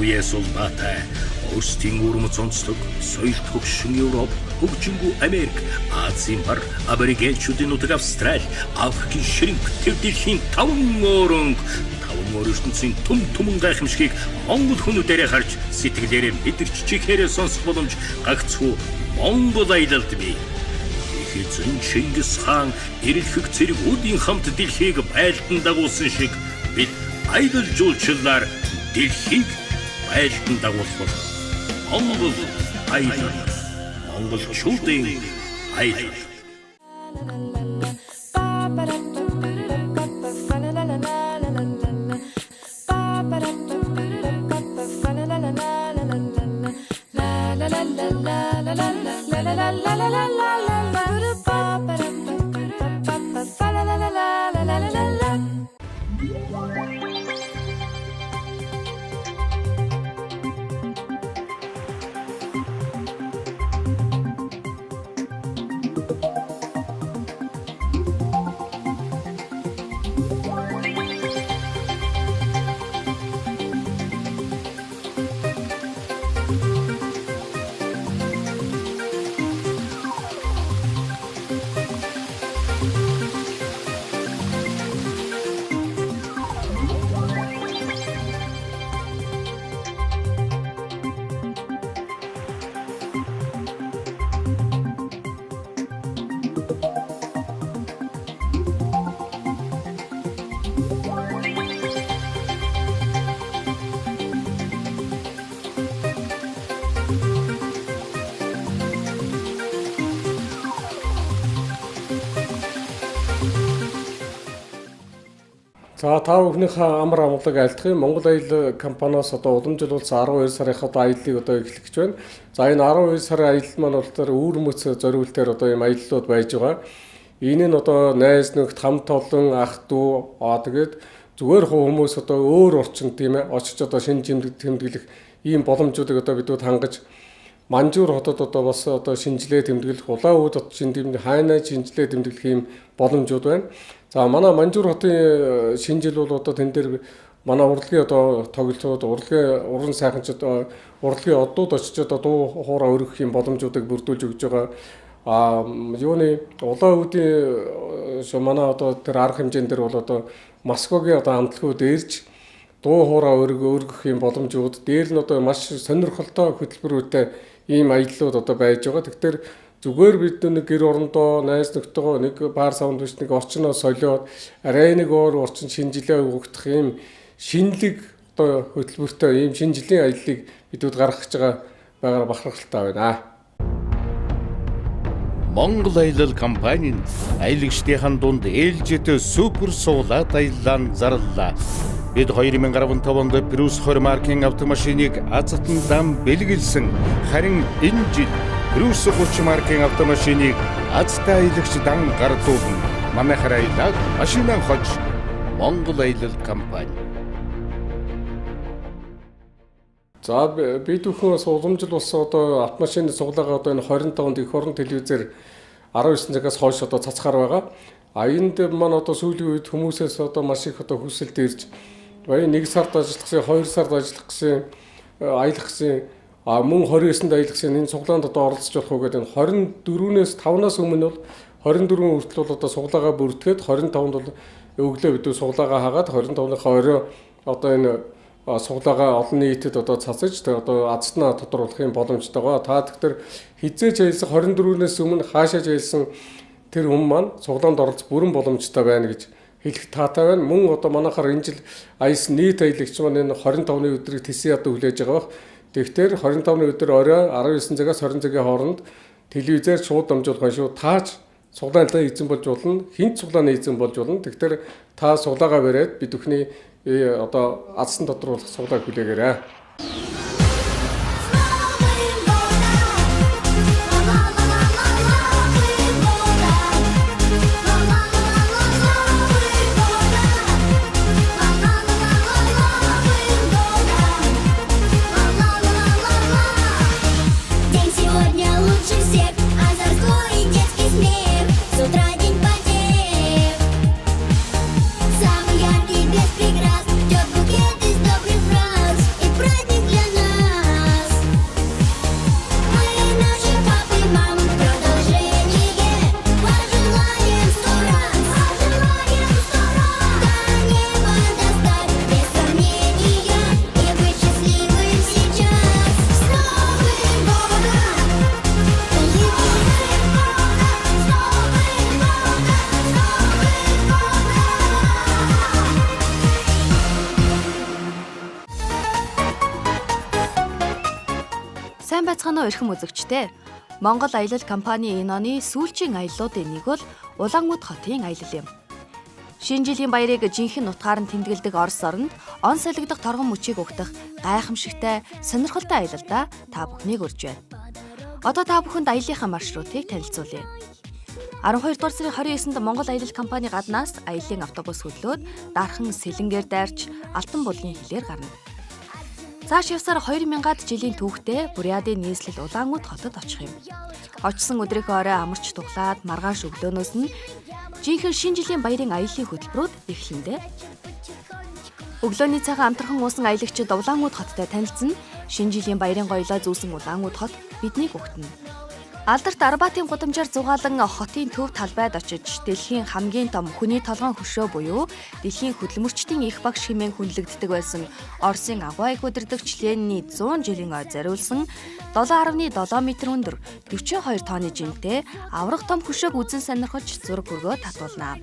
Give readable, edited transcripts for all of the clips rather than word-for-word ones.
Үеэс улбаатай өөрсдийн өвөрмөц онцлог, соёл төгшин Европ, хөгжингүй Америк, Азийн бар, Аборигенчүүдийн нутаг Австрали, Африкийн ширэнг, төв дэлхийн таван өөрөнг, таван өөр ертөнцийн түм түмэн гайхамшигыг Монгол хүмүүдээрээ харж сэтгэлээрээ мэдэрч чихээрээ сонсох боломж гагцхүү Монгол аялалд бий. Их эзэн Чингис хаан эрэлхэг цэрэг үүдийн хамт дэлхийг байлдан дагуулсан шиг бид аялал жуулчлалаар дэлхийг байлдан дагуулах бол Монгол аялал. Монголчуудын аялал. За та бүхнийхээ амар амгалаг айлтгая. Монгол аялал компаниас одоо уламжлуулсан 12 сарын одоо аяллыг одоо эхлэх гэж байна. За энэ 12 сарын аялал маань бол тэр өвөрмөц зориултаар одоо ийм аяллууд байж байгаа. Энэ нь одоо найз нөхд, хамт олон, ах дүү тэгээд зүгээр хүмүүс одоо өөр орчинд тийм очиж одоо шинэ тэмдэглэх ийм боломжуудыг одоо бидүүд хангаж Манжуур хотод одоо бас одоо шинжилгээ тэмдэглэх, Улаан үүд хот шинэ хайнаа шинжилгээ тэмдэглэх ийм боломжууд байна. За манай Манжуур хотын шинжил бол одоо тэн дээр манай урлагийн одоо тоглолтууд, урлагийн уран сайханчид, урлагийн одууд очиж одоо дуу хуурай өргөх ийм боломжуудыг бүрдүүлж өгж байгаа. А юуны Улаан үүдийн манай одоо тэр арга хэмжээн дээр бол одоо Москвагийн одоо амтлагууд ирж дуу хуурай өргөх ийм боломжууд, дээр нь одоо маш сонирхолтой хөтөлбөрүүтэй ийм аяллууд одоо байж байгаа. Тэгэхээр зүгээр бид нэг гэр орондоо найз нөхдөйгөө нэг бар саунд биш нэг орчноо солиод арай нэг өөр орчин шинжилгээ өгөх ийм шинэлэг одоо хөтөлбөртэй ийм шинжилгээний аяллыг бидүүд гаргах гэж байгаагаар бахархалтай байна. Монгол аялал компани нь аялагчдын дунд ээлжит супер суулаад аяллаан зарлалаа. Бид 2015 онд Prius 20 маркийн автомашиныг азатан дам бэлгэлсэн. Харин энэ жил Prius 30 маркийн автомашиныг азтай аялагч дан гардуулна. Манайхаар аялаад машинаа хож Монгол аялал компани. За бид бүхэн бас уламжлал болсон одоо автомашины цуглаагаа одоо энэ 25 онд эх орон телевизээр 19 цагаас хойш одоо цацхаар байгаа. А энд маань одоо сүүлийн үед хүмүүсээс одоо маш их одоо хүсэлт ирж баян 1 сард ажиллах гэсэн, 2 сард ажиллах гэсэн, аялах гэсэн, мөн 29-нд аялах гэсэн энэ цуглаанд одоо оролцож болох уу гэдэг энэ 24-ээс 5-наас өмнө бол 24 хүртэл бол одоо цуглаагаа бүртгээд 25-нд бол өглөө бид цуглаагаа хагаад 25-ныхаа орой одоо энэ цуглаагаа олон нийтэд одоо цацаж тэг одоо азтнаа тодруулах юм боломжтой байгаа. Та тэгэхээр хизээч аялсан 24-ээс өмнө хаашаач аялсан тэр хүн маань цуглаанд оролцох бүрэн боломжтой байна гэж хэлэх таатай байна. Мөн одоо манайхаар энэ жил аялсан нийт аялагч маань энэ 25-ны өдрийг тэсэн ядуу хүлээж байгаа бах. Тэгэхээр 25-ны өдөр орой 19 цагаас 20 цагийн хооронд телевизээр шууд дамжуулах шүү. Таач цуглааны эзэн болж болно, хинт цуглааны эзэн болж болно. Тэгэхээр та цуглаагаа бариад бид бүхний одоо азсан тодруулах цуглааг хүлээгээрэй. Самый яркий без преград, ждет букет из добрых фраз и праздник для Сайн байцгаана уу эрхэм үзэгчдээ. Монгол аялал компани энэ оны сүүлчийн аяллуудын нэг бол Улаанүд хотын аялал юм. Шинэ жилийн баярыг жинхэнэ нутгаар нь тэмдэглэдэг Орос оронд он солигдох торгон мөчийг угтах гайхамшигтай, сонирхолтой аялалдаа та бүхнийг урьж байна. Одоо та бүхэнд аяллынхаа маршрутыг танилцуулъя. 12 дугаар сарын 29-нд Монгол аялал компани гаднаас аяллын автобус хөдлөөд дархан сэлэнгээр дайрч Алтан булгийн хилээр гарна. Цааш явсаар 2000-ад жилийн түүхтэй Бурятын нийслэл Улаанүд хотод очих юм. Очсон өдрийнхөө орой амарч туглаад маргааш өглөөнөөс нь жинхэнэ шинэ жилийн баярын аяллын хөтөлбөрүүд эхлэндээ. Өглөөний цагаан амтархан уусан аялагчид Улаанүд хоттой танилцсан. Шинэ жилийн баярын гоёлоо зүүсэн Улаанүд хот биднийг угтана. Алдарт Арбатын гудамжаар зугаалan хотын төв талбайд очиж дэлхийн хамгийн том хүний толгойн хөшөө буюу дэлхийн хөдөлмөрчдийн их багш хэмээн хүндлэгддэг байсан Оросын агуу их удирдагч Лениний 100 жилийн ой зориулсан 7.7 м өндөр 42 тонны жинтэй аврах том хөшөөг үзэн сонирхож зураг хөргөө татуулна.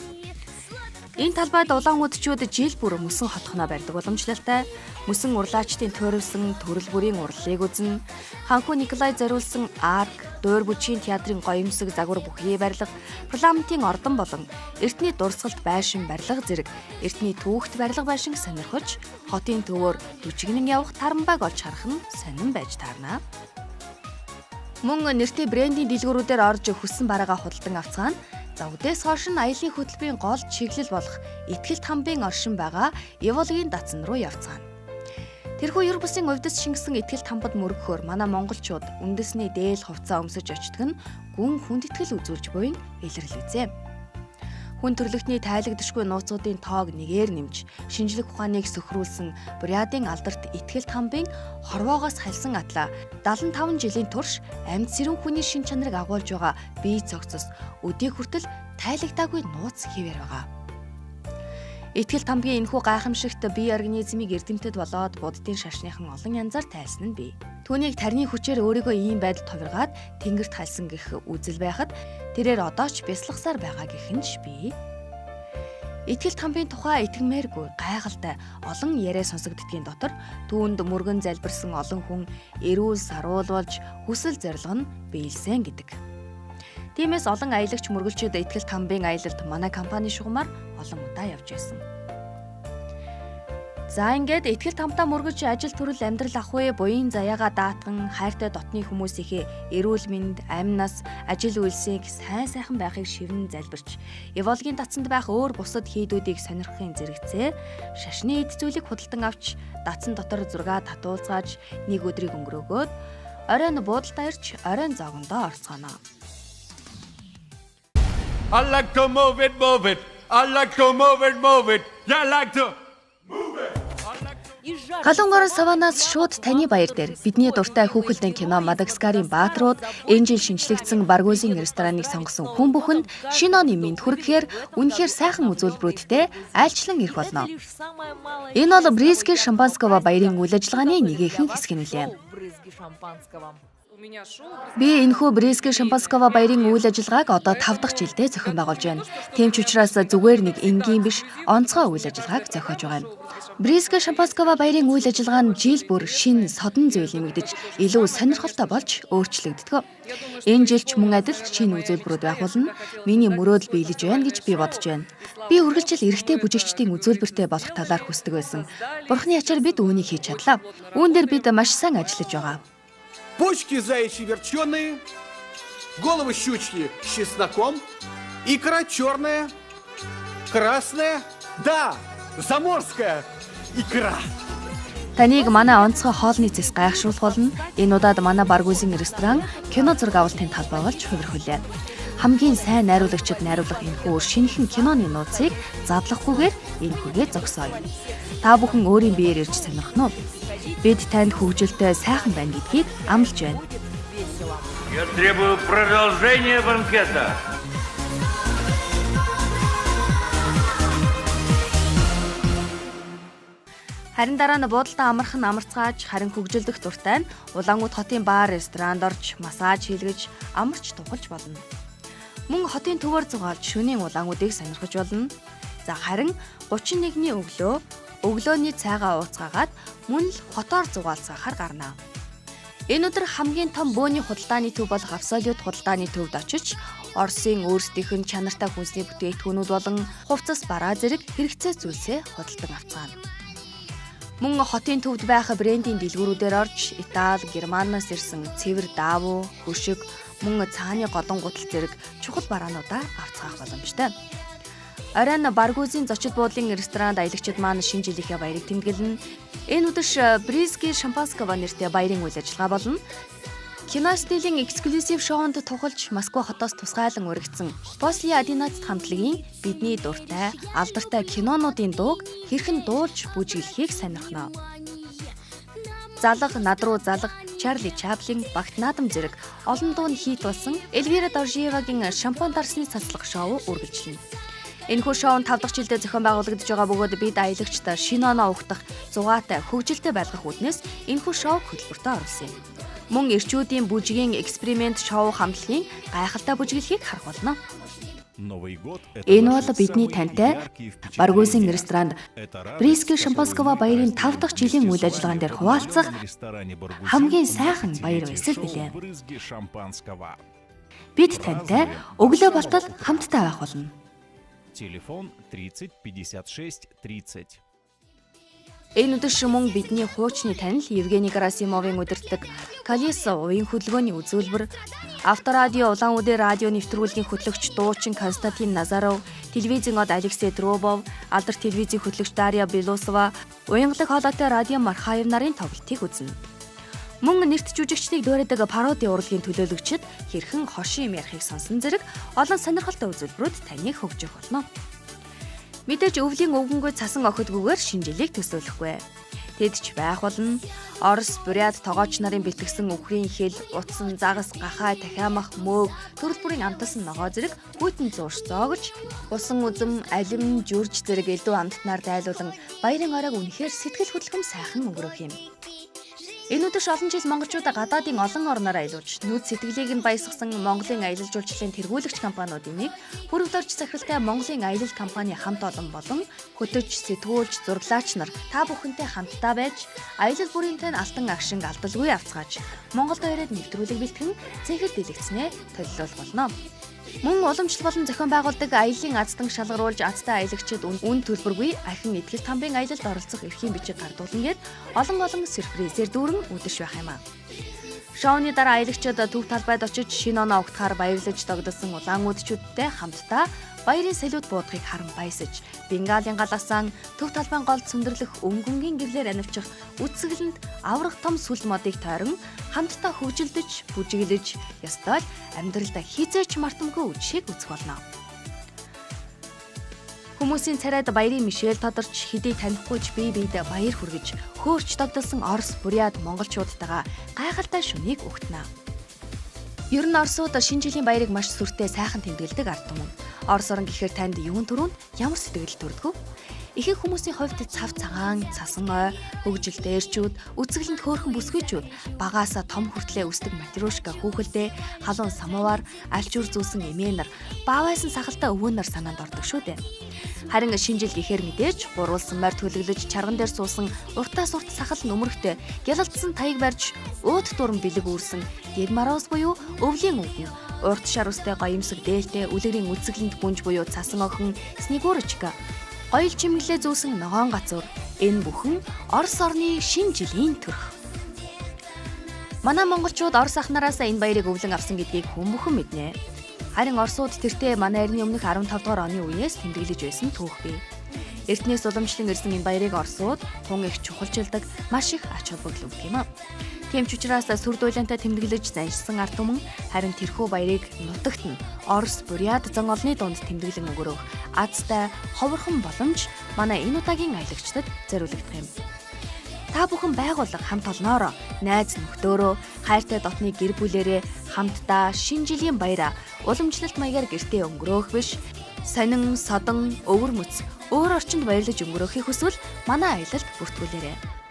Энэ талбайд улаанүдчүүд жил бүр мөсөн хотхоноо барьдаг уламжлалтай. Мөсөн урлаачдын туурвсан төрөл бүрийн урлалыг үзнэ. Ханхүү Николай зориулсан арк, дуур бүжгийн театрын гоёмсог загвар бүхий барилга, парламентын ордон болон эртний дурсгалт байшин барилга зэрэг эртний түүхт барилга байшин сонирхож хотын төвөөр дүжигнэн явах тарамбайг олж харах нь сонин байж таарна. Мөн нэртэй брендийн дэлгүүрүүдээр орж хүссэн бараагаа худалдан авцгаана. За үдээс хойш нь аялын хөтөлбөрийн гол чиглэл болох Итгэлт хамбын оршин байгаа Иволгийн дацан руу явцгаана. Тэрхүү ер бусын увдис шингэсэн Итгэлт хамбад мөргөхөөр манай монголчууд үндэсний дээл хувцас өмсөж очдог нь гүн хүндэтгэл үзүүлж буйн илэрлэжээ. Хүн төрлөختний тайлагдшгүй нууцуудын тоог нэгээр нэмж шинжлэх ухааныг сөхрүүлсэн Бурятын алдарт Итгэлт хамбын хорвоогоос хальсан атлаа 75 жилийн турш амьд сэрүүн хүний шин чанарыг агуулж байгаа бие цогцос өдийг хүртэл тайлагдаагүй нууц хэвээр байгаа. Итгэлт хамбын энэхүү гайхамшигт бие организмыг эрдэмтэд болоод буддын шашныхан олон янзаар тайлсан нь бий. Түүнийг тарны хүчээр өөрийгөө ийм байдалд хувиргаад тэнгэрт хальсан гэх үзэл байхад тэрээр одоо ч бясалгасаар байгаа гэх нь ч бий. Итгэлт хамбын тухай итгэмээргүй гайхалтай олон яриа сонсогддгийн дотор түүнд мөргөн залбирсан олон хүн эрүүл саруул болж хүсэл зорилго нь биелсэн гэдэг. Тиймээс олон аялагч мөргөлчид Итгэлт хамбын аялалд манай компани шугамар олон удаа явж байсан. За ингээд Итгэлт хамтаа мөргөж ажил төрөл амьдрал ах вэ буян заяагаа даатган хайртай дотны хүмүүсийнхээ эрүүл мэнд, амь нас, ажил үйлсийг сайн сайхан байхыг шивэн залбирч Иволгийн дацанд байх өөр бусад хийдүүдийг сонирхохын зэрэгцээ шашны эд зүйлийг худалдан авч дацан дотор зургаа татуулцгааж нэг өдрийг өнгөрөөгөөд оройн буудалдаа ирж оройн зоогондоо орцгооно. I like to move it, move it. I like to move it, move it. I like to move it. Галуун орон саванаас шууд таны баяр дээр бидний дуртай хүүхэлдэйн кино Мадагаскарын баатрууд энэ жил шинжлэгдсэн Баргузын рестораныг сонгосон хүн бүхэнд шинэ оны мэнд хүргэхээр үнэхээр сайхан үзүүлбэрүүдтэй айлчлан ирэх болно. Энэ бол Бризги шампанского баярын үйл ажиллагааны нэгэн хэсэг нь билээ. Би энэхүү Бризги шампанского баярын үйл ажиллагааг одоо 5 дахь жилдээ зохион байгуулж байна. Тийм ч учраас зүгээр нэг энгийн биш онцгой үйл ажиллагааг зохиож байгаа юм. Бризги шампанского баярын үйл ажиллагаа нь жил бүр шинэ содон зүйл нэмэгдэж илүү сонирхолтой болж өөрчлөгддөг. Энэ жил ч мөн адил шинэ үзүүлбэрүүд байх болно. Миний мөрөөдөл биелэж байна гэж би бодож байна. Би үргэлжил эрэгтэй бүжигчдийн үзүүлбэртэй болох талаар хүсдэг байсан. Бурхны ачаар бид үүнийг хийж чадлаа. Үүн дээр бид маш сайн ажиллаж байгаа. Почки заячьи верченые, головы щучьи с чесноком, икра черная, красная, да, заморская икра. Таныг манай онцгой хоолны цэс гайхшруулах болно. Энэ удаад манай Баргузын ресторан кино зураг авалтын талбай болж хувирхүлээ. Хамгийн сайн найруулагчид найруулах энэхүү шинэхэн киноны нууцыг задлахгүйгээр энэхүүгээ зогсооё. Та бүхэн өөрийн биеэр ирж сонирхно уу? Бид танд хөгжилтэй сайхан байна гэдгийг амлаж байна. Я требую продолжения банкета. Харин дараа нь буудалдаа амархан амарцгааж харин хөгжилдөх дуртай нь Улаанүд хотын бар ресторанд орж массаж хийлгэж амарч тухалж болно. Мөн хотын төвөөр зугаалж шөнийн улаануудыг сонирхож болно. За харин 31-ний өглөө өглөөний цайгаа ууцгаагаад мөн л хотоор зугаалцгаахаар гарна. Энэ өдөр хамгийн том бөөний худалдааны төв болох Абсолют худалдааны төвд очиж Оросын өөрсдийнх нь чанартай хүнсний бүтээгдэхүүнүүд болон хувцас бараа зэрэг хэрэгцээ зүйлсээ худалдан авцгаана. Мөн хотын төвд байх брендийн дэлгүүрүүдээр орж Итали, Германаас ирсэн цэвэр даавуу, хөшиг, мөн цааны голон гутал зэрэг чухал бараануудаа авцгаах боломжтой. Оройн Баргузын зочид буудлын ресторанд аялагчид маань шинэ жилийнхээ баярыг тэмдэглэнэ. Энэ үдэш Бризки шампанского нэртэй баярын үйл ажиллагаа болно. Кино стилийн эксклюзив шоунд тухалж Москва хотоос тусгайлан уригдсан После 11 хамтлагийн бидний дуртай, алдартай кинонуудын дууг хэрхэн дуулж бүжиглэхийг сонирхоно. Залга, над руу залга, Чарли Чаплин, Багт наадам зэрэг олон дууны хит болсон Эльвира Доржиевагийн шампан дарсны цацлах шоу үргэлжлэнэ. Энэхүү шоу нь 5 дахь жилдээ зохион байгуулагдаж байгаа бөгөөд бид аялагчдаа шинэ оноо угтах, зугаатай, хөгжилтэй байлгах үүднээс энэхүү шоуг хөтөлбөртөө оруулсан юм. Мөн эрчүүдийн бүжгийн эксперимент шоу хамтлагийн гайхалтай бүжиглэхийг харах болно. Энэ бол бидний тантай Баргузын ресторанд Бриске шампанского баярын 5 дахь жилийн үйл ажиллагаан дээр хуваалцах хамгийн сайхан баяр баясгал билээ. Бид тантай өглөө болтол хамтдаа байх болно. Телефон 30 56 30. Энэ өдөр мөн бидний хуучны танил Евгений Герасимовын удирддаг Колесо уян хөдөлгөөний үзүүлбэр, Авторадио Улаан-Удэ радио нэвтрүүлгийн хөтлөгч дуучин Константин Назаров, телевизийн од Алексей Трубов, алдарт телевизийн хөтлөгч Дарья Белосова, уянгалаг хоолойтой Радио Мархаев нарын тоглолтыг үзнэ. Мөн нэрт жүжигчдийг дуурайдаг пароди урлагийн төлөөлөгчид хэрхэн хошин юм ярихыг сонсон зэрэг олон сонирхолтой үзүүлбэрүүд таныг хөгжих болно. Мэдээж өвлийн өвгөнгөө цасан охидгүйгээр шинэ жилийг төсөөлөхгүй. Тэд ч байх болно. Орос, Бурят тогооч нарын бэлтгэсэн үхрийн хэл, утсан, загас, гахай, дахиамах, мөөг, төрөл бүрийн амталсан ногоо зэрэг хүйтэн зуурч зоогож, усан үзэм, алим, жүрж зэрэг элдв амттнаар дайлуулан баярын оройг үнэхээр сэтгэл хөдлөм сайхан өнгөрөөх юм. Энэ өдөр олон жил монголчууд гадаадын олон орноор аялуулж, нүд сэтгэлийг нь баясгасан Монголын аялал жуулчлалын тэргүүлэгч компаниудын нэг Пүрэвдорж захиралтай Монголын аялал компани хамт олон болон хөтөч, сэтгүүлч, зураглаач нар та бүхэнтэй хамтдаа байж, аялал бүрийнтэй нь алтан агшинг алдалгүй авцгааж, Монголд ирээд нэвтрүүлэг бэлтгэн цэнхэр дэлгэцнээ толилуулах болно. Мөн уламжлал болон зохион байгуулдаг аяллаа азтан шалгаруулж азтай аялагчид үн төлбөргүй ахин ихтгэл тамбын аялалд оролцох эрхийн бичиг гардуулна гээд олон олон сюрпризээр дүүрэн үдэш байх юм а. Шоуны дараа аялагчид төв талбайд очиж шинэ оноо угтахаар баярлаж догдолсон улаануудчүүдтэй хамтдаа баярын салют буудахыг харан баясаж, Бенгалийн галаасан төв талбайн голд сүндэрлэх өнгөнгийн гэрлээр анивчих үтсгэлэнд аврах том сүл модыг тойрон хамтдаа хөгжилдөж, бүжиглэж, ёстой л амьдралдаа хизээч мартамгүй үдшийг үзэх болно. Хүмүүсийн царайд баярын мишэл тодорч, хэдий танихгүй ч бие биедээ баяр хүргэж, хөөрч догдолсон Орос, Бурят монголчуудтайгаа гайхалтай шөнийг өгтөнө. Ер нь Оросууд шинэ жилийн баярыг маш сүртэй сайхан тэмдэглэдэг ард түмэн. Орос орн гэхээр танд юун түрүүнд ямар сэтгэл төрдөг вэ? Ихэнх хүмүүсийн хувьд цав цагаан, цасан ой, хөгжилтэй эрчүүд, үзэсгэлэнт хөөрхөн бүсгүйчүүд, багаасаа том хүртлээ өсдөг матрешка хүүхэлдээ, халуун самовар, альчуур зүүсэн эмээ нар, баавайсан сахалтай өвөө нар санаанд ордог шүү дээ. Харин шинэ жил гэхээр мэдээж гурвалсан морь төлөглөж, чарган дээр суусан уртаас урт сахал нүмерхтэй, гялалдсан таяг барьж, уут дуран бэлэг үүрсэн Дед Мороз буюу өвлийн өвгөн, урт шар үстэй гоёмсог дээлтэй, үлгэрийн үзэсгэлэнт гүнж буюу цасан охин Снегурочка, гоёл чимэглээ зүүсэн ногоон гацуур, энэ бүхэн Орос орны шинэ жилийн төрх. Манай монголчууд Орос ах нараас энэ баярыг өвлөн авсан гэдгийг хүн бүхэн мэднэ. Харин Оросууд тэртээ манай эртний өмнөх 15 дугаар оны үеэс тэмдэглэж байсан түүх бий. Эртнээс уламжлан ирсэн энэ баярыг Оросууд тун их чухалчилдаг, маш их ач холбогдол өгдөг юм. Тийм ч учраас сүр дуулантай тэмдэглэж заншсан ард түмэн харин тэрхүү баярыг нутагт нь Орос, Бурят зан олны дунд тэмдэглэн өнгөрөөх азтай ховорхон боломж манай энэ удаагийн аялагчдад зориулагдах юм. Та бүхэн байгууллага хамт олноороо, найз нөхдөөрөө, хайртай дотны гэр бүлээрээ хамтдаа шинэ жилийн баяраа уламжлалт маягаар гэртээ өнгөрөөх биш, сонин, содон, өвөр мөц өөр орчинд баярлаж өнгөрөөхийг хүсвэл манай аялалд бүртгүүлээрэй.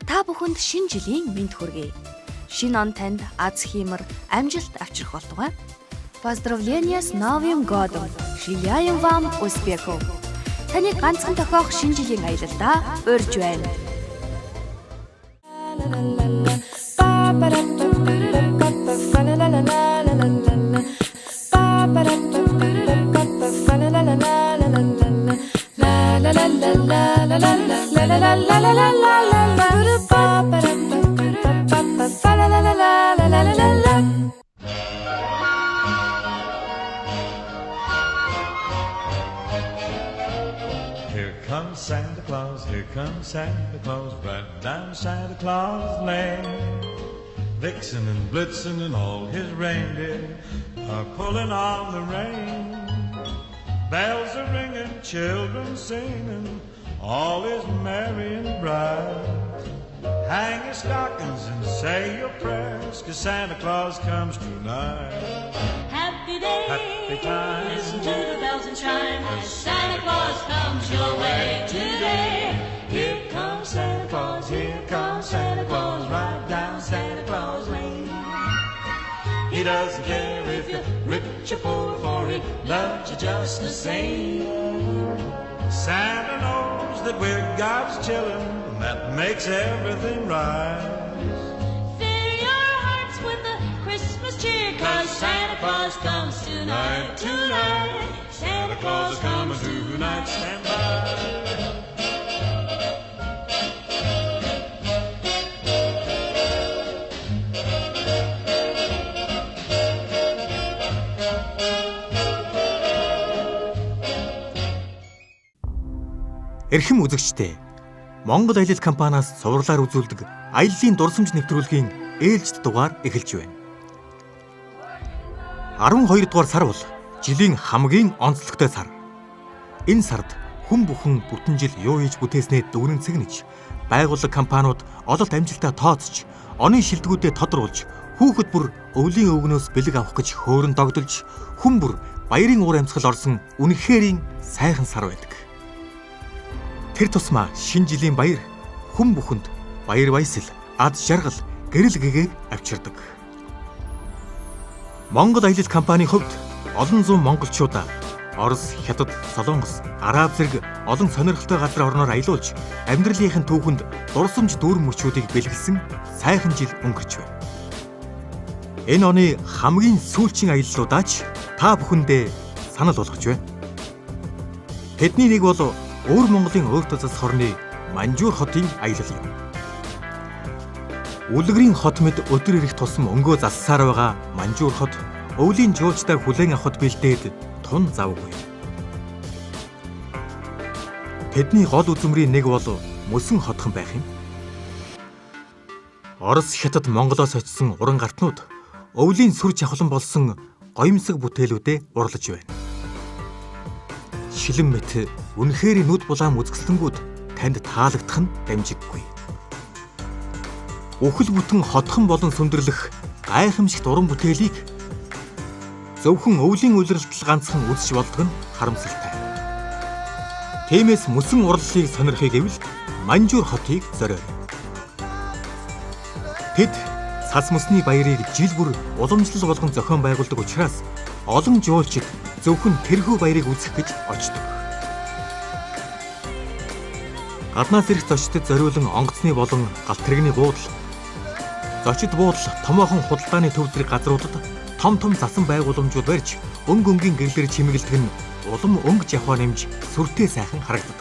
Та бүхэнд шинэ жилийн мэнд хүргэе. Шинэ он танд аз хиймэр, амжилт авчрах болтугай. Поздравления с Новым годом! Желаем вам успехов! Таныг ганцхан тохиох шинэ жилийн аялалдаа урьж байна. La la la. Here comes Santa Claus, here comes Santa Claus, right down Santa Claus Lane. Vixen and Blitzen and all his reindeer are pulling on the rein. Bells are ringing, children singing, all is merry and bright. Hang your stockings and say your prayers, 'cause Santa Claus comes tonight. Happy days, Happy times. Listen to the bells and chime as Santa Claus comes your way today. Here comes Santa Claus, here comes Santa Claus, right down Santa Claus Lane. He doesn't care if you're rich or poor, for he loves you just the same. Santa knows that we're God's children, and that makes everything right. Fill your hearts with the Christmas cheer, 'cause Santa Claus comes tonight, tonight. Santa Claus comes tonight. Stand by. Эрхэм үзэгчдээ, Монгол аялал компаниас цувралаар үзүүлдэг аяллын дурсамж нэвтрүүлгийн ээлжит дугаар эхэлж байна. 12 дугаар сар бол жилийн хамгийн онцлогтой сар. Энэ сард хүн бүхэн бүтэн жил юу хийж бүтээснээ дүгнэн цэгнэж, байгууллага компаниуд ололт амжилтаа тооцож, оны шилдэгүүдэд тодруулж, хүүхэд бүр өвлийн өвгнөөс бэлэг авах гэж хөөрөн догдолж, хүн бүр баярын уур амьсгал орсон үнэхэрийн сайхан сар байдаг. Тэр тусмаа шинэ жилийн баяр хүн бүхэнд баяр баясгал, ад жаргал, гэрэл гэгээг авчирдаг. Монгол аялал компанийн хувьд олон зуун монголчуудаа Орос, Хятад, Солонгос, Араб зэрэг олон сонирхолтой газар орноор аялуулж амьдралынхын түүхэнд дурсамж дүүрэн мөчүүдийг бэлгэлсэн сайхан жил өнгөрч байна. Энэ оны хамгийн сүүлчийн аяллуудаач та бүхэндээ санал болгож байна. Тэдний нэг бол Өвөр Монголын өөр тусас хорны Манжуур хотын аялал юм. Үлгэрийн хот мэд өдөр ирэх тусам өнгөө зассаар байгаа Манжуур хот өвлийн жуулчдаа хүлээн авахд бэлдээд тун завгүй. Тэдний гол үзмрийн нэг бол мөсөн хотхон байх юм. Орос, Хятад, Монголоос очисон уран гартнууд өвлийн сүр жавхлан болсон гоёмсог бүтээлүүдэд урлаж байна. Шилэн мэт үнэхээр нүд булаам үзэсгэлэнгүүд танд таалагдах нь дамжиггүй. Үхэл бүтэн хотхон болон сүндэрлэх гайхамшигт уран бүтээлийг зөвхөн өвлийн улиралд ганцхан үзэж болдог нь харамсалтай. Тиймээс мөсөн урлалыг сонирхъя гэвэл Манжуур хотыг зориорой. Тэд цас мөсний баярыг жил бүр уламжлал болгон зохион байгуулдаг учраас олон жуулчид зөвхөн тэрхүү баярыг үзэх гэж очдог. Гаднаас ирэх зочдод зориулан онгоцны болон галт тэрэгний буудал, зочид буудал, томоохон худалдааны төв зэрэг газруудад том том засан байгууламжууд барьж өнгө өнгийн гэрлэр чимэглэдэг нь улам өнгө жавхаа нэмж сүртэй сайхан харагддаг.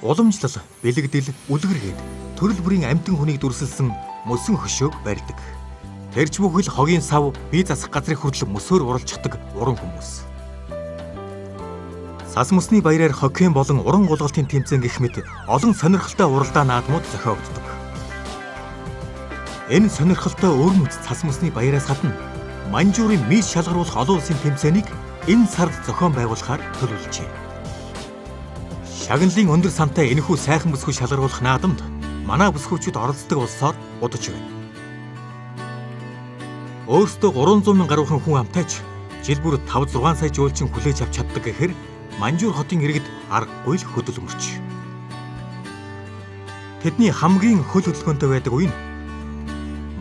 Уламжлал, бэлэгдэл, үлгэр гээд төрөл бүрийн амьтан хүнийг дүрсэлсэн мөсөн хөшөөг барьдаг. Тэрч бүхэл хогийн сав бие засах газрыг хүртэл мөсөөр уралждаг уран хүмүүс. Сас мөсний баяраар хоккейн болон уран гулгалтын тэмцээн гэх мэт олон сонирхолтой уралдаан наадмууд зохиогддог. Энэ сонирхолтой өвөрмөц цас мөсний баяраас гадна Манжуурын мис шалгаруулах олон улсын тэмцээнийг энэ сард зохион байгуулахаар төлөвлөжээ. Шагналын өндөр сантай энэхүү сайхан бүсгүй шалгаруулах наадамд манай бүсгүйчүүд оролцдог болсоор удаж байна. Өөрсдөө 300 мянган гаруйхан хүн амтайч жил бүр 5-6 сая жуулчин хүлээж авч чаддаг гэхээр Манжуур хотын иргэд аргагүй л хөдөлмөрч. Тэдний хамгийн хөл хөдөлгөөнтэй байдаг үе нь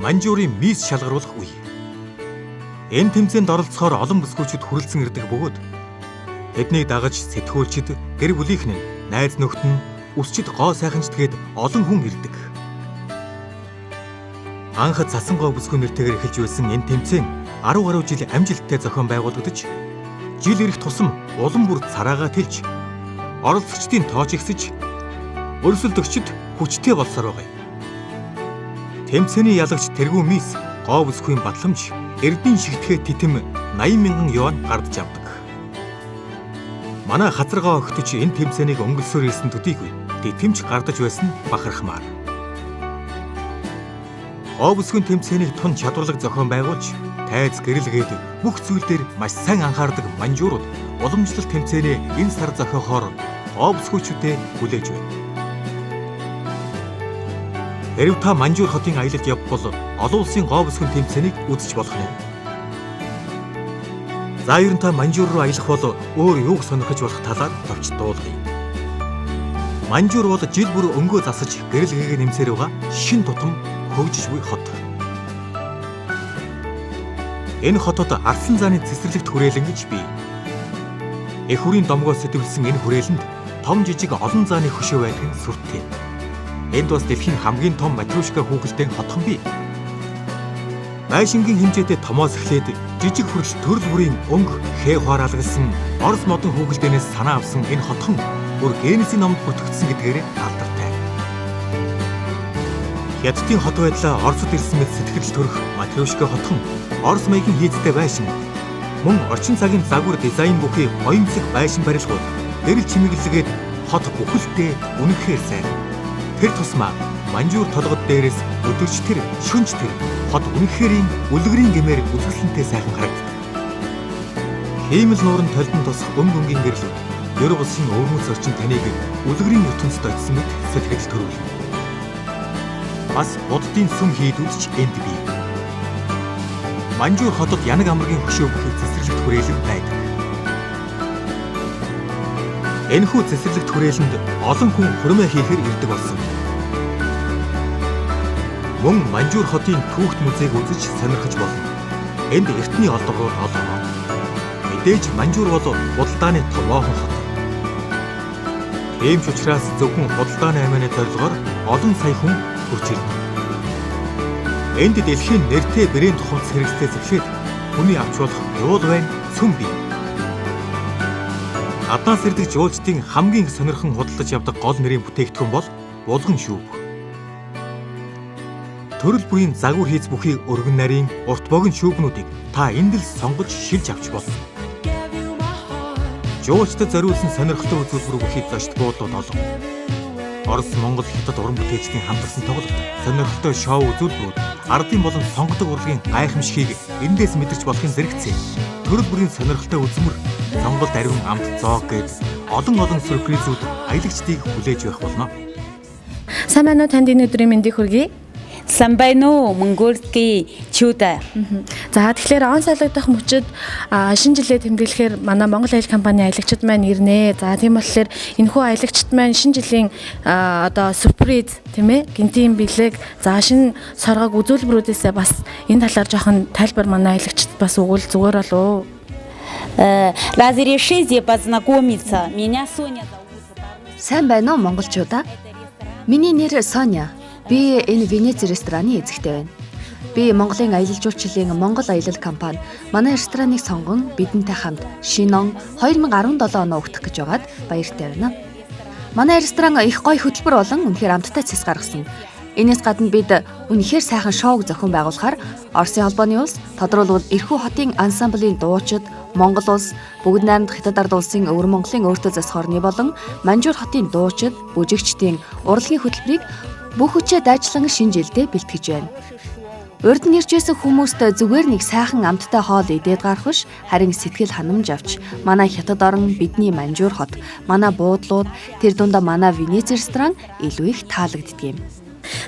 Манжуурын мис шалгаруулах үе. Энэ тэмцээнд оролцохоор олон бүсгүйчүүд хүрэлцэн ирдэг бөгөөд тэднийг дагаж сэтгүүлчид, гэр бүлийнх нь, найз нөхдөд нь, үсчид гоо сайханч тэгээд олон хүн ирдэг. Анх цасан гоо бүсгүй нэртэйгээр эхэлж байсан энэ тэмцээн 10 гаруй жил амжилттай зохион байгуулагдаж, жил ирэх тусам улам бүр цараагаа тэлж, оролцогчдын тооч ихсэж, өрсөлдөгчд хүчтэй болсоор байгаа юм. Тэмцээний ялагч Тэргүү Мис гоо бүсгүйн батламж эрдийн шигтгэхээ титэм 80 мянган юан гардаж авдаг. Манай хазаргоо огтч энэ тэмцээнийг өнгөлсөөр ирсэн төдийгүй титэмч гардаж байсан бахархмаар. Гоо бүсгүйн тэмцээнийг тун чадварлаг зохион байгуулж, тайз гэрэлгээд бүх зүйл дээр маш сайн анхаардаг манжуурууд уламжлалт тэмцээнээ энэ сар зохиохоор гоо бүсгүйчүүдээ хүлээж байна. Хэрв та Манжуур хотын аялалд явбал олон улсын гоо бүсгүйн тэмцээнийг үзэж болох нь. За ер нь та Манжуур руу аялах бол өөр юуг сонирхож болох талаар товч дуулгая. Манжуур бол жил бүр өнгөө засаж гэрэлгээгээ нэмсээр байгаа шин тутам хөгжиж буй хот. Энэ хотод Арслан зааны цэцэрлэгт хүрээлэн гэж бий. Эх хүрийн домгоо сэтвэлсэн энэ хүрээлэнд том жижиг олон зааны хөшөө байдаг нь сүртэй. Энд бас дэлхийн хамгийн том матрешка хүүхэлдэйн хотхон бий. Байшингийн хэмжээтэй томоос эхлээд жижиг хүртэл төрөл бүрийн өнгө хээ хуараалгалсан Орос модон хүүхэлдэйнээс санаа авсан энэ хотхон бүр Геннесийн номд бүртгэгдсэн гэдгээр алдартай. Хятадын хот байдлаа Оросд ирсэн мэт сэтгэл төрөх матрешка хотхон Орос маягийн хийцтэй байшин мөн орчин цагийн загвар дизайн бүхий гоёмсог байшин барилгууд гэрэл чимэглэгээд хот бүхэлдээ үнэхээр сайн. Тэр тусмаа Манжуур толгод дээрээс өдөрч тэр шөнч тэр хот үнэхэрийн үлгэрийн гэмээр үзэсгэлэнтэй сайхан харагддаг. Хиймэл нуурын толдон тусах өнгө өнгийн гэрлүүд ер улсын өвөрмөц орчин таныг үлгэрийн ертөнцид очсон мэт сэтгэл төрүүлнэ. Бас буддын сүм хийдүүд ч энд бий. Манжуур хотод янаг амргийн хөшөө бүхий цэцэрлэгт хүрээлэн байдаг. Энэхүү цэцэрлэгт хүрээлэнд олон хүн хурмаа хийхээр ирдэг болсон. Мөн Манжуур хотын түүхт музейг үзэж сонирхож болно. Энд эртний олдгорууд олон. Мэдээж Манжуур бол худалдааны томоохон хот. Тийм ч учраас зөвхөн худалдааны аймааны зорилгоор олон сая хүн хүрч ирнэ. Энд дэлхийн нэртэй брэнд хувцас хэрэгслээс эхлээд хүний авч болох юул байна цөм бий. Гаднаас ирдэг жуулчдын хамгийн их сонирхон худалдаж явдаг гол нэрийн бүтээгдэхүүн бол булган шүүб. Төрөл бүрийн загвар хийц бүхий өргөн нарийн урт богино шүүбнүүдийг та энд л сонгож шилж авч болно. Жуулчдад зориулсан сонирхолтой үзүүлбэр бүхий зочд буудлууд олон. Орос, Монгол, Хятад уран бүтээлчдийн хамтарсан тоглолт, сонирхолтой шоу үзүүлбэрүүд, ардын болон сонгодог урлагийн гайхамшигыг эндээс мэдэрч болохын зэрэгцээ. Төрөл бүрийн сонирхолтой үзмэр, сонголт ариун амт зоог гээд олон олон сюрпризүүд аялагчдыг хүлээж байх болно. Сайн байна уу, танд энэ өдрийн мэндийг хүргэе. Сайн байна уу, монгольский чудо. За тэгэхээр он солигдох мөчид шинэ жилээ тэмдэглэхээр манай Монгол аялал компани аялагчид маань ирнэ. За тийм болохоор энэхүү аялагчид маань шинэ жилийн одоо сюрприз тийм гинтийн бэлэг, за шинэ соргог үзүүлбэрүүдээсээ бас энэ талаар жоохон тайлбар манай аялагчид бас өгвөл зүгээр болов уу? Разрешите познакомиться. Меня Соня зовут. Сайн байна уу, монголчуудаа? Миний нэр Соня. Би энэ Венец рестораны эзэгтэй байна. Би Монголын аялал жуулчлалын Монгол аялал компани манай рестораныг сонгон бидэнтэй хамт шинэ он 2017 оноо өгөх гэж байгаад баяртай байна. Манай ресторан их гоё хөтөлбөр болон үнэхээр амттай цэс гаргасан. Энээс гадна бид үнэхээр сайхан шоуг зохион байгуулахаар Оросын холбооны улс, тодорхойлбол Эрхүү хотын ансамблийн дуучид, Монгол улс, бүгд найрамдах Хятад ард улсын өвөр Монголын өөртөө засах орны болон Манжуур хотын дуучид, бүжигчдийн урлагийн хөтөлбөрийг бүх хүчээ дайчлан шинэ жилдээ бэлтгэж байна. Урд нь ирж байсан хүмүүст зүгээр нэг сайхан амттай хоол идээд гарах биш, харин сэтгэл ханамж авч манай Хятад орн, бидний Манжуур хот, манай буудлууд, тэр дундаа манай Венец ресторан илүү их таалагддаг юм.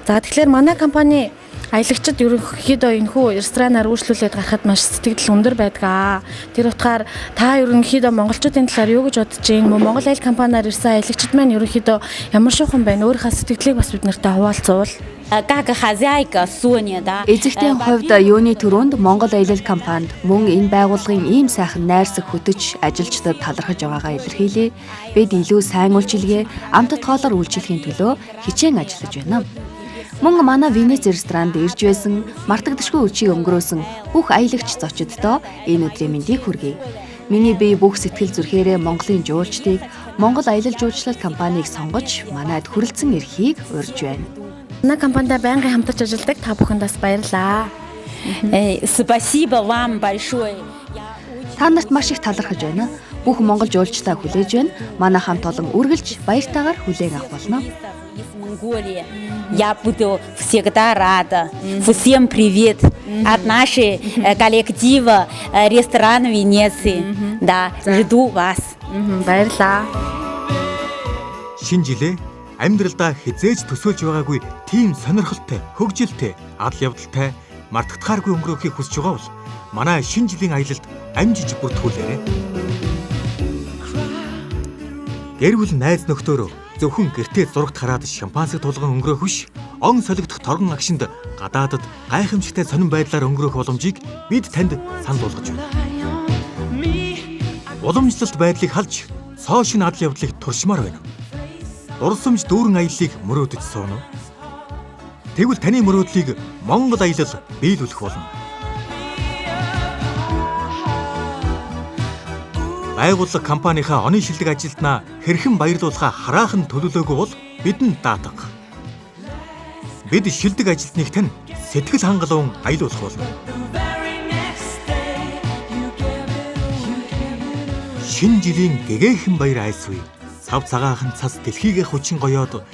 За тэгэхээр манай компани аялагчид ерөнхийдөө энэхүү ресторанаар үйлчлүүлээд гарахад маш сэтгэл өндөр байдаг. Тэр утгаар та ерөнхийдөө монголчуудын талаар юу гэж бодож байна? Монгол аялал компаниар ирсэн аялагчид маань ерөнхийдөө ямар шуухан байна? Өөрийнхөө сэтгэлийг бас бид нартай хуваалцвал. Как хозяйка Соня, да. Эзэгтэй хувьд юуны түрүүнд Монгол аялал компанид мөн энэ байгууллагын ийм сайхан найрсаг хөтөч ажилчдад талархаж байгаагаа илэрхийлье. Бид илүү сайн үйлчилгээ, амтат хоолоор үйлчлэхийн төлөө хичээн ажиллаж байна. Мөн манай Венец ресторанд ирж байсан мартагдашгүй үчиг өнгөрөөсөн бүх аялагч зочиддоо энэ өдрийн мэндийг хүргэе. Миний бие бүх сэтгэл зүрхээрээ Монголын жуулчдыг, Монгол аялал жуулчлал компанийг сонгож манайд хүрэлцэн ирэхийг урьж байна. Манай компанитай байнгын хамтарч ажилладаг та бүхэнд бас баярлалаа. Спасибо вам большое. Та нарт маш их талархаж байна. Бүх монгол жуулчдаа хүлээж байна. Манай хамт олон үргэлж баяртайгаар хүлээн авах болно. Я буду всегда рада. Всем привет от нашей коллектива ресторана Венеции. Да, жду вас. Баярлалаа. Шинэ жилээ амьдралдаа хэзээ ч төсөөлж байгаагүй тийм сонирхолтой, хөгжилтэй, адал явдалтай, мартагдахааргүй өнгөрөөхийг хүсэж байгаа бол манай шинэ жилийн аялалд амжиж бүртгүүлээрэй. Гэр бүл найз нөхдөөрөө зөвхөн гэртээ зурагт хараад шампанскыг тулган өнгөрөөх биш, он солигдох торгон агшинд гадаадад гайхамшигтай сонин байдлаар өнгөрөөх боломжийг бид танд санал болгож байна. Уламжлалт байдлыг халж цоо шинэ адал явдлыг туршмаар байна. Дурсамж дүүрэн аяллыг мөрөөдөж сууна уу? Тэгвэл таны мөрөөдлийг Монгол аялал биелүүлэх болно. Байгууллага компанийнхаа оны шилдэг ажилтнаа хэрхэн баярлуулахаа хараахан төлөвлөөгүй бол бидэнд даатга. Бид шилдэг ажилтныг тань сэтгэл хангалуун аялуулах болно. Шинэ жилийн гэгээхэн баяр айсвэ. Сав цагаахан цас дэлхийгээ хүчин гоёод,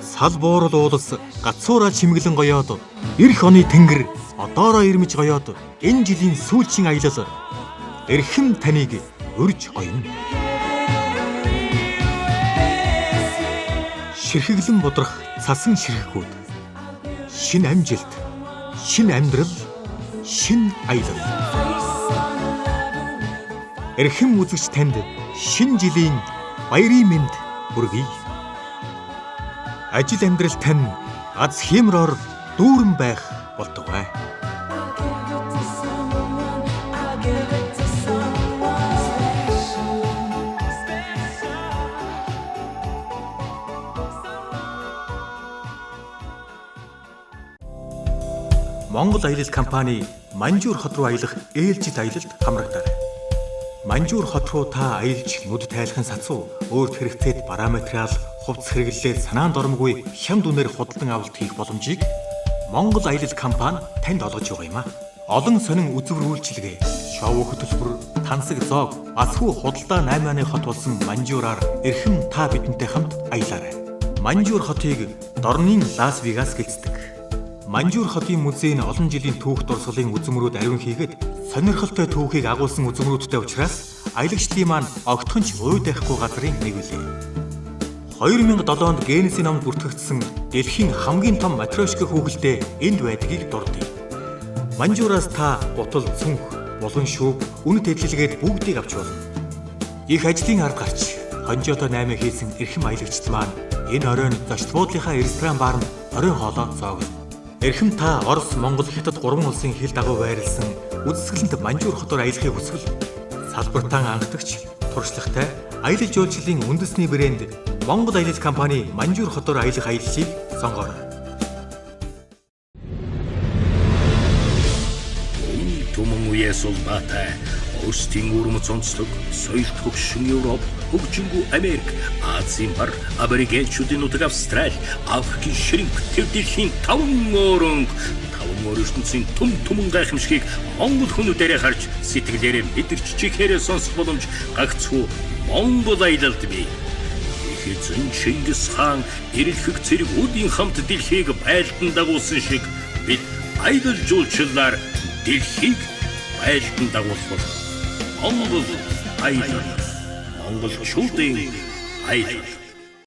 сал буурал уулас гацуура чимэглэн гоёод, ирэх оны тэнгэр одоороо ирмэж гоёод, энэ жилийн сүүлчийн аялал эрхэм таныг урьж гоёно. Ширхэглэн будрах цасан ширхгүүд. Шинэ амжилт, шинэ амьдрал, шинэ аялал. Эрхэм үзэгч танд шинэ жилийн баярын мэнд хүргэе. Ажил амьдрал тань аз хямроор дүүрэн байх болтугай. Монгол аялал компани Манжуур хот руу аялах ээлжит аялалд хамрагдаарай. Манжуур хот руу та аялж нүд тайлахын сацуу өөрт хэрэгцээд бараа материал, хувцас хэрэглэлээ санаанд оромгүй хямд үнээр худалдан авалт хийх боломжийг Монгол аялал компани танд олгож байгаа юм а. Олон сонин үзэвэр үйлчилгээ, шоу хөтөлбөр, тансаг зоог, асхүү худалдаа 8-ны хот болсон Манжуураар эрхэм та бидэнтэй хамт аялаарай. Манжуур хотыг дорнын Лас Вегас гэлцдэг. Манжуур хотын музей нь олон жилийн түүх дурсгалын үзмөрүүд ариун хийгээд сонирхолтой түүхийг агуулсан үзмөрүүдтэй учраас аялагчдын маань огтхон ч уйдахгүй газрын нэг үлээ. 2007 онд Гиннесийн номд бүртгэгдсэн дэлхийн хамгийн том матрешка хүүхэлдэй энд байдгийг дурдъя. Манжуураас та гутал, цүнх, булан шүүб, үнэт эдлэлгээд бүгдийг авч болно. Их ажлын ард гарч хонжоото 8 хийсэн эрхэм аялагчд маань энэ оройн зочд буудлынхаа ресторан баарнд оройн хоолоо зоогно. Эрхэм та Орос, Монгол, Хятад гурван улсын хил дагуу байрлсан үзэсгэлэнт Манжуур хотоор аялахыг хүсвэл салбартаа анхдагч, туршлагатай аялал жуулчлалын үндэсний брэнд Монгол аялал компани Манжуур хотоор аялах аяллыг сонгоорой. Түмэн үеэс улбаатай Өөрсдийн өвөрмөц онцлог, соёл төгшин Европ, хөгжингүй Америк, Азийн бар, аборигенчүүдийн нутаг Австрали, Африкийн ширэнг, төв дэлхийн таван өрөнг, таван өөр ертөнцийн түм түмэн гайхамшигыг монгол хүмүүдээрээ харж сэтгэлээрээ мэдэрч чихээрээ сонсох боломж гагцхүү Монгол аялалд бий. Их эзэн Чингис хаан эрэлхэг цэрэг үдийн хамт дэлхийг байлдан дагуулсан шиг бид аялал жуулчлалаар дэлхийг байлдан дагуулах болно. Монгол аялал. Монголчуудын аялал.